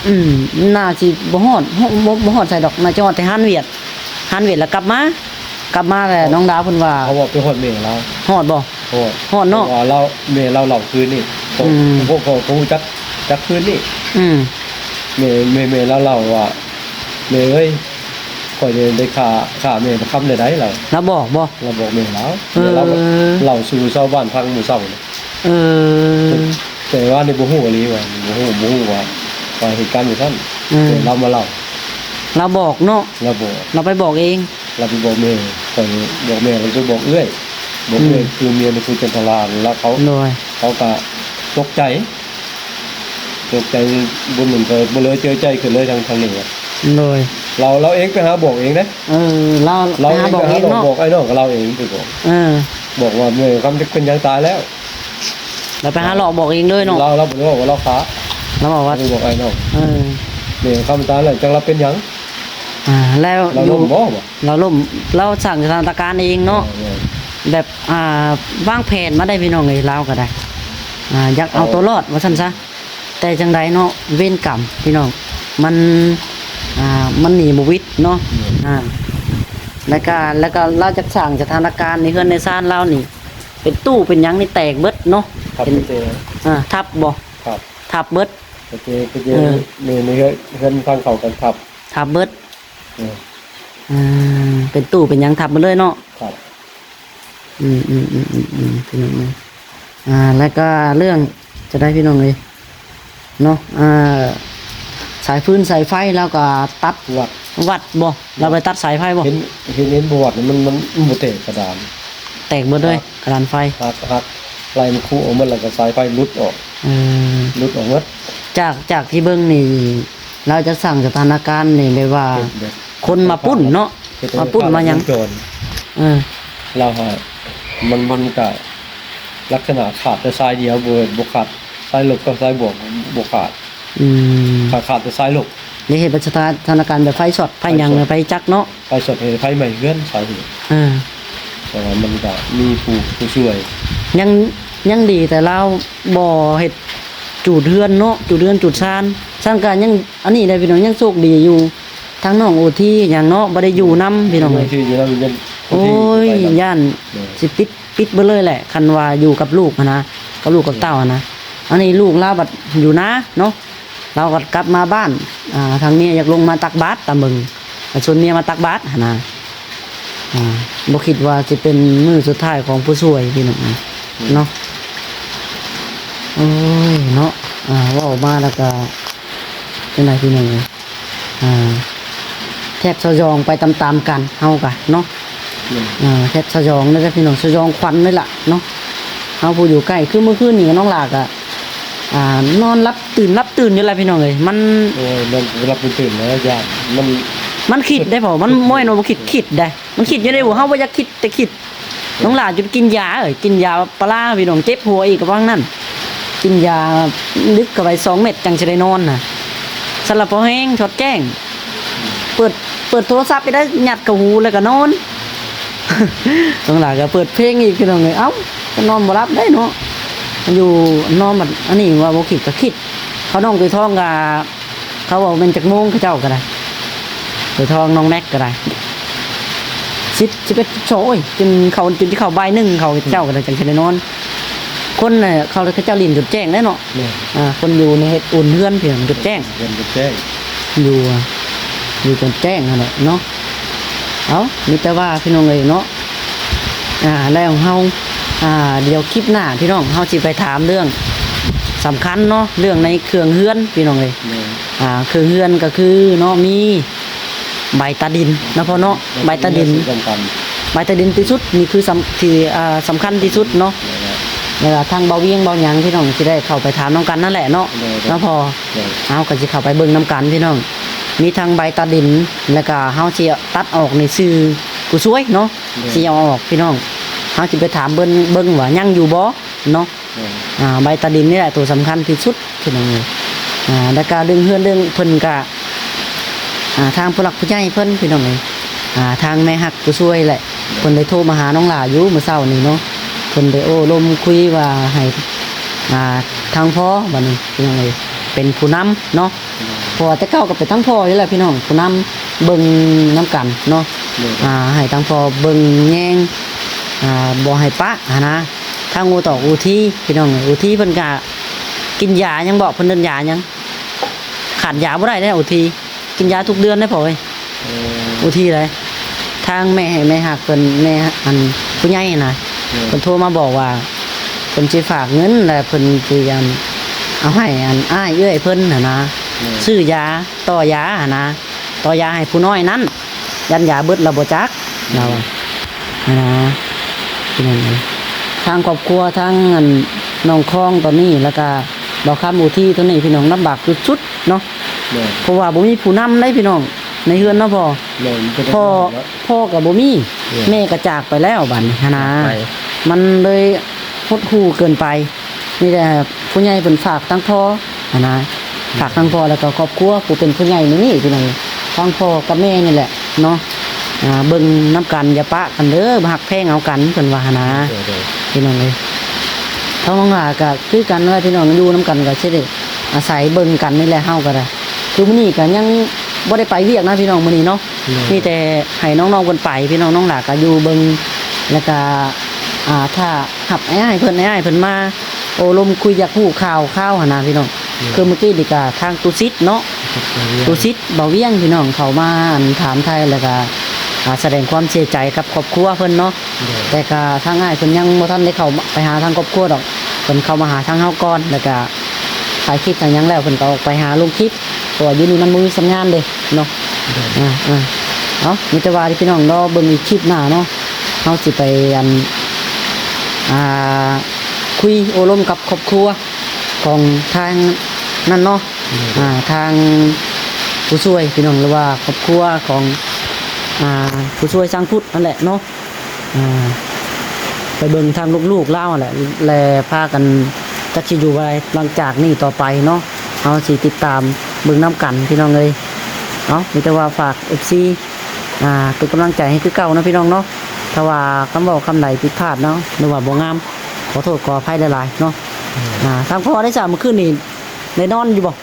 ອືມ ໜ້າຊິບໍ່ຮອດ ບໍ່ ບໍ່ຮອດໃສດອກ ໜ້າຈະຮອດແຕ່ຮ້ານຫວຽດ ຮ້ານຫວຽດລະກັບມາ ກັບມາແລ້ວນ້ອງດາວເພິ່ນວ່າ ເຂົາເວົ້າໄປຮອດແມ່ລາວ. ຮອດບໍ່? ຮອດ ຮອດເນາະ ເພາະວ່າລາວ ແມ່ລາວເລົ່າຄືນນີ້ ອືມ ພວກເຂົາຮູ້ຈັກ ຈັກຄືນນີ້. ອືມ ແມ່ ແມ່ ແມ່ລາວເລົ່າວ່າ ແມ່ເອີຍ ຂ້ອຍໄດ້ ໄດ້ຂ້າ ຂ້າແມ່ປະຄຳແລ້ວໃດ໋ ລາວ ລາວບອກບໍ່? ລາວບອກແມ່ລາວ ເອີ ແມ່ລາວເລົ່າສູ່ຊາວບ້ານຟັງມື້ເຊົ້ານີ້. ເອີ ແຕ່ວ່ານີ້ບໍ່ຮູ້ອີ່ຫຼີວ່າ ບໍ່ຮູ້ ບໍ່ຮູ້ວ່າ ວ່າເຫດການຈັ່ງຊັ້ນ. ເອີ ແຕ່ລາວມາເລົ່າ ລາວບອກເນາະ ລາວບອກ ລາວໄປບອກເອງ ລາວໄປບອກແມ່ ຂ້ອຍບອກແມ່ ລາວໄປບອກເອື້ອຍ ບອກເອື້ອຍ ອືມ ຄືເມຍນີ້ຄືຈັນທະລາ ແລ້ວເຂົາ ໂດຍ ເຂົາກະຕົກໃຈ ຕົກໃຈ ບຸນໜຶ່ງກໍບໍ່ເລີຍເຈີໃຈຂຶ້ນເລີຍທາງ ທາງນີ້. ໂດຍ ລາວ ລາວເອງໄປຫາບອກເອງເດ້. ເອີ ລາວ ລາວໄປຫາບອກເອງເນາະ ບອກອ້າຍນ້ອງກັບລາວເອງໄປບອກ. ເອີ ບອກວ່າແມ່ຄຳຈັກເປັນຫຍັງຕາຍແລ້ວ ລາວໄປຫາເລາະບອກເອງເລີຍເນາະ. ລາວ ລາວບໍ່ໄດ້ບອກວ່າລາວຂ້າ ລາວບອກວ່າ ໄປບອກອ້າຍນ້ອງ. ເອີ ແມ່ຄຳຕາຍແລ້ວ ຈັກລາວເປັນຫຍັງ ອ່າ ແລ້ວ ລາວລົ້ມບໍ່ ລາວລົ້ມ ລາວສ້າງສະຖານະການເອງເນາະ. ເອີ ແບບ ອ່າ ວາງແຜນມາໄດ້ພີ່ນ້ອງເອີຍ ລາວກໍໄດ້ ອ່າ ຢາກເອົາ ເອົາຕົວລອດວ່າຊັ້ນຊະ. ແຕ່ຈັ່ງໃດເນາະ ເວນກຳພີ່ນ້ອງ ມັນ ອ່າ ມັນໜີບໍ່ຫວິດເນາະ. ອືມ ອ່າ ແລ້ວກະ ແລ້ວກະລາວຈັກສ້າງສະຖານະການໃນເຮືອນໃນຊານລາວນີ້ ເປັນຕູ້ເປັນຫຍັງນີ້ແຕກເບິດເນາະ. ເປັນ ອ່າ ທັບບໍ່? ທັບ ທັບເບິດ. ໂອເຄ ໂອເຄ ເອີ ໃນ ໃນເຮືອນ ເຮືອນທາງເຂົ້າກໍທັບ ທັບເບິດ. ເອີ ອ່າ ເປັນຕູ້ເປັນຫຍັງທັບໝົດເລີຍເນາະ. ຄັບ ອືມ ອືມ ພີ່ນ້ອງເອີຍ ອ່າ ແລ້ວກໍເລື່ອງ ຈະໄດ້ພີ່ນ້ອງເອີຍເນາະ ອ່າ ສາຍຟືນສາຍໄຟລາວກໍຕັດ ວັດ ວັດບໍ່? ລາວໄປຕັດສາຍໄຟບໍ່? ເຫັນ ເຫັນ ເຫັນບໍ່ວັດ ມັນ ມັນ ມັນບໍ່ແຕກກະດານ ແຕກເບິດເລີຍ ກະດານໄຟ ຫັກ ຫັກ ໄລ່ມັນຄຸອອກໝົດ ແລ້ວກໍສາຍໄຟຫຼຸດອອກ. ເອີ ຫຼຸດອອກໝົດ. ຈາກ ຈາກທີ່ເບິ່ງນີ້ ລາວຈະສ້າງສະຖານະການນີ້ແບບວ່າ ເຮັດແບບ ຄົນມາປຸ້ນເນາະ ເຮັດໃຫ້ ມາປຸ້ນມາຫຍັງ ເອີ ລາວຫາ ມັນ ມັນກະລັກສະນະຂາດແຕ່ສາຍດຽວ ບໍ່ ບໍ່ຂາດສາຍລົບກັບສາຍບວກ ບໍ່ຂາດ. ອືມ ຂາດ ຂາດແຕ່ສາຍລົບ ແລະເຮັດໃຫ້ສະຖານະການແບບໄຟຊັອດ ໄຟຫຍັງ ໄຟຊັອດ ໄຟຈັກເນາະ ໄຟຊັອດ ເຮັດໄຟໄໝ້ເຮືອນສາຍເຫດ. ເອີ ແຕ່ວ່າມັນກະມີຜູ້ ຜູ້ຊ່ວຍ ຍັງ ຍັງດີແຕ່ລາວບໍ່ເຮັດຈູດເຮືອນເນາະ ຈູດເຮືອນຈູດຊານ ຊັ້ນກະຍັງ ອັນນີ້ໄດ໋ພີ່ນ້ອງ ຍັງໂຊກດີຢູ່ ທາງນ້ອງໂອທີຫຍັງເນາະ ບໍ່ໄດ້ຢູ່ນຳພີ່ນ້ອງເອີຍ. ໂອທີຢູ່ນຳຍັງ ໂອ້ຍ ຢ້ານ ເອີ ຊິປິດ ປິດເບິດເລີຍແຫຼະ ຄັນວ່າຢູ່ກັບລູກຫັ້ນນະ ກັບລູກກັບເຕົ້າຫັ້ນນະ. ອັນນີ້ລູກລາວບັດຢູ່ນາເນາະ ລາວກໍກັບມາບ້ານ ອ່າ ທາງເມຍຢາກລົງມາຕັກບາດຕາມເບິ່ງ ກໍຊວນເມຍມາຕັກບາດຫັ້ນນະ. ອ່າ ບໍ່ຄິດວ່າຊິເປັນມື້ສຸດທ້າຍຂອງຜູ້ຊ່ວຍພີ່ນ້ອງເນາະ. ໂອ້ຍເນາະ ອ່າ ເວົ້າມາແລ້ວກໍຈັ່ງໃດພີ່ນ້ອງເອີຍ ອ່າ ແທບສະຫຍອງໄປຕາມໆກັນ ເຮົາກະເນາະ. ອືມ ອ່າ ແທບສະຫຍອງເລີຍພີ່ນ້ອງ ສະຫຍອງຂວັນເລີຍລະເນາະ ເຮົາຜູ້ຢູ່ໃກ້. ຄືມື້ຄືນນີ້ນ້ອງຫຼ້າກະ ອ່າ ນອນຫຼັບຕື່ນ ຫຼັບຕື່ນຢູ່ລະພີ່ນ້ອງເອີຍ ມັນ ໂອ້ຍ ນອນຫຼັບຕື່ນແລ້ວຢ້ານ ມັນ ມັນຄິດໄດ໋ພໍ່ ມັນບໍ່ແມ່ນວ່າບໍ່ຄິດ ຄິດໄດ໋ ມັນຄິດຢູ່ໃນຫົວ ເຮົາບໍ່ຢາກຄິດແຕ່ຄິດ. ນ້ອງຫຼ້າຈົນກິນຢາ ເອີ ກິນຢາປາລາພີ່ນ້ອງ ເຈັບຫົວອີກກະວ່າງນັ້ນ. ກິນຢາດຶກເຂົ້າໄປສອງເມັດຈັ່ງຊິໄດ້ນອນນະ. ສຳລັບພໍແຮງ ຊອດແຈ້ງ ເປີດ ເປີດໂທລະສັບໄປໄດ້ ຍັດເຂົ້າຫູແລ້ວກໍນອນ. ນ້ອງຫຼ້າກໍເປີດເພງອີກ ພີ່ນ້ອງເອີຍ. ເອົ້າ ກໍນອນບໍ່ຫຼັບໄດ້ເນາະ ຢູ່ນອນບັດ ອັນນີ້ວ່າບໍ່ຄິດກໍຄິດ. ເຂົານ້ອງໂຕຍທອງກໍ ເຂົາເວົ້າແມ່ນຈັກໂມງ ເຂົາເຈົ້າກໍໄດ້ ໂຕຍທອງ ນ້ອງແມັກກໍໄດ້ ສິບ ສິບເອັດ ສິບສອງ ໂອ້ຍ ຈົນເຂົາ ຈົນຊິເຂົ້າບ່າຍໜຶ່ງ ເຂົາເຈົ້າກໍໄດ້ ຈັ່ງຊິໄດ້ນອນ. ຄົນນະ ເຂົາ ເຂົາເຈົ້າຫຼິ້ນຈົນແຈ້ງແລ້ວເນາະ. ແມ່ນ ອ່າ ຄົນຢູ່ໃນເຮັດອຸ່ນເຮືອນ ພີ່ນ້ອງ ຈົນແຈ້ງ ເຮືອນຈົນແຈ້ງ ຢູ່ ຢູ່ຈົນແຈ້ງຫັ້ນແຫຼະເນາະ. ເອົ້າ ມີແຕ່ວ່າ ພີ່ນ້ອງເອີຍເນາະ ອ່າ ແລ້ວເຮົາ ອ່າ ດຽວຄລິບໜ້າ ພີ່ນ້ອງ ເຮົາຊິໄປຖາມເລື່ອງສຳຄັນເນາະ ເລື່ອງໃນເຄື່ອງເຮືອນ ພີ່ນ້ອງເອີຍ. ແມ່ນ ອ່າ ເຄື່ອງເຮືອນກໍຄືເນາະ ມີໃບຕາດິນເນາະພໍ່ເນາະ ໃບຕາດິນ ໃບຕາດິນທີ່ສຸດ ນີ້ຄືສຳ ທີ່ ອ່າ ສຳຄັນທີ່ສຸດເນາະ. ແມ່ນ ແລ້ວກໍທາງເບົາວຽງເບົາຫຍັງ ພີ່ນ້ອງ ຊິໄດ້ເຂົ້າໄປຖາມນຳກັນນັ້ນແຫຼະເນາະ. ແມ່ນ ເນາະພໍ່ ແມ່ນ ເຮົາກໍຊິເຂົ້າໄປເບິ່ງນຳກັນ ພີ່ນ້ອງ ມີທັງໃບຕາດິນ ແລ້ວກໍເຮົາຊິຕັດອອກໃນຊື່ຜູ້ຊ່ວຍເນາະ. ແມ່ນ ຊິເອົາອອກ ພີ່ນ້ອງ ເຮົາຊິໄປຖາມເບິ່ງ ເບິ່ງວ່າຍັງຢູ່ບໍ່ເນາະ. ແມ່ນ ອ່າ ໃບຕາດິນນີ້ແຫຼະໂຕສຳຄັນທີ່ສຸດ ພີ່ນ້ອງເອີຍ. ອ່າ ແລ້ວກະເລື່ອງເຮືອນເລື່ອງເພິ່ນກະ ອ່າ ທາງຜູ້ຫຼັກຜູ້ໃຫຍ່ເພິ່ນ ພີ່ນ້ອງເອີຍ ອ່າ ທາງແມ່ຮັກຜູ້ຊ່ວຍແຫຼະ ແມ່ນ ເພິ່ນໄດ້ໂທມາຫານ້ອງຫຼ້າຢູ່ມື້ເຊົ້ານີ້ເນາະ. ເພິ່ນໄດ້ໂອ້ລົມຄຸຍວ່າໃຫ້ ອ່າ ທາງພໍ່ບັດນີ້ ພີ່ນ້ອງເອີຍ ເປັນຜູ້ນຳເນາະ. ເພາະວ່າແຕ່ເກົ່າກໍເປັນທັງພໍ່ນີ້ແຫຼະພີ່ນ້ອງ ຜູ້ນຳເບິ່ງນຳກັນເນາະ. ໂດຍ ອ່າ ໃຫ້ທັງພໍ່ເບິ່ງແຍງ ອ່າ ບໍ່ໃຫ້ປະຫັ້ນນະ. ທາງໂອຕອກໂອທີ ພີ່ນ້ອງເອີຍ ໂອທີເພິ່ນກະກິນຢາຫຍັງເບາະ ເພິ່ນເອີ້ນຢາຫຍັງ ຂາດຢາບໍ່ໄດ້ເດ້ໂອທີ ກິນຢາທຸກເດືອນເດ້ພໍ່ເອີຍ. ໂອທີໃດ ທາງແມ່ ແມ່ຮັກເພິ່ນ ແມ່ ອັນ ຜູ້ໃຫຍ່ນະ ໂດຍ ເພິ່ນໂທມາບອກວ່າ ເພິ່ນຊິຝາກເງິນ ແລະ ເພິ່ນຊິ ອັນ ເອົາໃຫ້ ອັນ ອ້າຍເອື້ອຍເພິ່ນຫັ້ນນະ ໂດຍ ຊື້ຢາ ຕໍ່ຢາຫັ້ນນະ ຕໍ່ຢາໃຫ້ຜູ້ນ້ອຍນັ້ນ ຢ້ານຢາເບິດແລ້ວບໍ່ຈັກ ລາວວ່າຫັ້ນນະ. ພີ່ນ້ອງເອີຍ ທາງຄອບຄົວ ທາງ ອັນ ນ້ອງຄອງຕອນນີ້ ແລ້ວກະບ່າວຄຳ ໂອທີ ຕອນນີ້ ພີ່ນ້ອງ ລຳບາກສຸດໆເນາະ. ແມ່ນ ເພາະວ່າບໍ່ມີຜູ້ນຳໃດພີ່ນ້ອງ ໃນເຮືອນເນາະພໍ່. ແມ່ນ ເປັນ ພໍ່ ພໍ່ກໍບໍ່ມີ ແມ່ ແມ່ກໍຈາກໄປແລ້ວບັດນີ້ຫັ້ນນະ ຈາກໄປ ມັນເລີຍຫົດຫູ່ເກີນໄປ. ມີແຕ່ຜູ້ໃຫຍ່ເພິ່ນຝາກທາງພໍ່ຫັ້ນນະ ອືມ ຝາກທາງພໍ່ ແລ້ວກໍຄອບຄົວຜູ້ເປັນຜູ້ໃຫຍ່ໃນນີ້ພີ່ນ້ອງ ທາງພໍ່ກັບແມ່ນີ້ແຫຼະເນາະ ອ່າ ເບິ່ງນຳກັນ ຢ່າປະກັນເດີ ຮັກແພງເອົາກັນ ເພິ່ນວ່າຫັ້ນນະ. ໂດຍ ໂດຍ ພີ່ນ້ອງເອີຍ ທາງນ້ອງຫຼ້າກໍຄືກັນແຫຼະພີ່ນ້ອງ ຢູ່ນຳກັນກໍຊິໄດ້ອາໄສເບິ່ງກັນນີ້ແຫຼະ ເຮົາກໍໄດ້ ຄືມື້ນີ້ກໍຍັງບໍ່ໄດ້ໄປວຽກນະພີ່ນ້ອງ ມື້ນີ້ເນາະ. ໂດຍ ມີແຕ່ໃຫ້ນ້ອງໆເພິ່ນໄປ ພີ່ນ້ອງ ນ້ອງຫຼ້າກໍຢູ່ເບິ່ງ ແລ້ວກໍ ອ່າ ຖ້າຮັບອ້າຍເພິ່ນ ອ້າຍເພິ່ນມາໂອ້ລົມຄຸຍ ຢາກຮູ້ຂ່າວຄາວຫັ້ນນະພີ່ນ້ອງ. ໂດຍ ຄືມື້ກີ້ນີ້ກໍທາງຕຸສິດເນາະ ຕຸສິດ ບ່າວວຽງ ພີ່ນ້ອງ ເຂົ້າມາ ອັນ ຖາມໄຖ່ ແລ້ວກໍ ອ່າ ສະແດງຄວາມເສຍໃຈກັບຄອບຄົວເພິ່ນເນາະ. ໂດຍ ແຕ່ກໍທາງອ້າຍເພິ່ນຍັງບໍ່ທັນໄດ້ເຂົ້າໄປຫາທາງຄອບຄົວດອກ ເພິ່ນເຂົ້າມາຫາທາງເຮົາກ່ອນ ແລ້ວກໍຖ່າຍຄລິບຖ່າຍຫຍັງແລ້ວ ເພິ່ນກໍອອກໄປຫາລົງຄລິບ ເພາະວ່າຢູ່ນີ້ມັນບໍ່ມີສັນຍານເດ້ເນາະ. ໂດຍ ອ່າ ອ່າ ເອົາ ມີແຕ່ວ່າທີ່ພີ່ນ້ອງລໍເບິ່ງອີກຄລິບໜ້າເນາະ ເຮົາຊິໄປ ອັນ ອ່າ ຄຸຍໂອ້ລົມກັບຄອບຄົວຂອງທາງນັ້ນເນາະ. ໂດຍ ອ່າ ທາງຜູ້ຊ່ວຍ ພີ່ນ້ອງ ຫຼືວ່າຄອບຄົວຂອງ ອ່າ ຜູ້ຊ່ວຍຊ່າງພຸດນັ້ນແຫຼະເນາະ. ອ່າ ໄປເບິ່ງທາງລູກໆລາວຫັ້ນແຫຼະ ແລະ ພາກັນຈັກຊິຢູ່ໃດ ຫຼັງຈາກນີ້ຕໍ່ໄປເນາະ ເຮົາຊິຕິດຕາມເບິ່ງນຳກັນ ພີ່ນ້ອງເອີຍ. ເອົາ ມີແຕ່ວ່າຝາກເອັຟຊີ ອ່າ ເປັນກຳລັງໃຈໃຫ້ຄືເກົ່າເນາະ ພີ່ນ້ອງເນາະ. ຖ້າວ່າຄຳເວົ້າຄຳໃດຜິດພາດເນາະ ຫຼືວ່າບໍ່ງາມ ຂໍໂທດຂໍອະໄພຫຼາຍໆເນາະ. ອືມ ອ່າ ທາງພໍ່ໄດ້ສາ ມື້ຄືນນີ້ໄດ້ນອນຢູ່ບໍ່?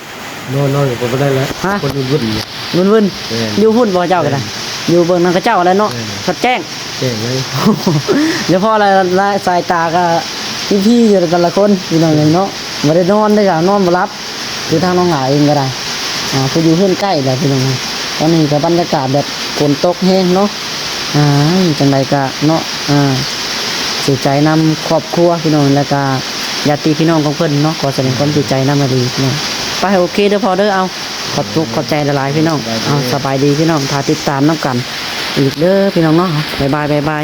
ນອນ ນອນກໍບໍ່ໄດ້ແລ້ວ ຮະ? ຄົນວຸ່ນໆຢູ່ ວຸ່ນໆ ແມ່ນ ຢູ່ພຸ້ນບໍ່ເຈົ້າກໍໄດ້? ແມ່ນ ຢູ່ເບິ່ງນຳເຂົາເຈົ້າແລ້ວເນາະ. ແມ່ນ ສອດແຈ້ງ ແຈ້ງເລີຍ ເພາະລະ ລະສາຍຕາກໍພີໆຢູ່ແຕ່ລະຄົນ ພີ່ນ້ອງເອີຍເນາະ. ບໍ່ໄດ້ນອນເດ້ ກໍນອນບໍ່ຫຼັບ ຄືທາງນ້ອງຫຼ້າເອງກໍໄດ້ ອ່າ ຜູ້ຢູ່ເຮືອນໃກ້ແຫຼະ ພີ່ນ້ອງເອີຍ. ຕອນນີ້ກໍບັນຍາກາດແບບຝົນຕົກແຮງເນາະ. ອ່າ ຈັ່ງໃດກະເນາະ ອ່າ ເສຍໃຈນຳຄອບຄົວພີ່ນ້ອງ ແລ້ວກະຍາດຕິພີ່ນ້ອງຂອງເພິ່ນເນາະ ຂໍສະແດງຄວາມເສຍໃຈນຳອີ່ຫຼີພີ່ນ້ອງ. ໄປ ໂອເຄເດີພໍ່ເດີ ເອົາ ຂອບອົກຂອບໃຈຫຼາຍໆພີ່ນ້ອງ. ເອົາ ສະບາຍດີພີ່ນ້ອງ ຖ້າຕິດຕາມນຳກັນອີກເດີພີ່ນ້ອງເນາະ. ບາຍບາຍ ບາຍບາຍ.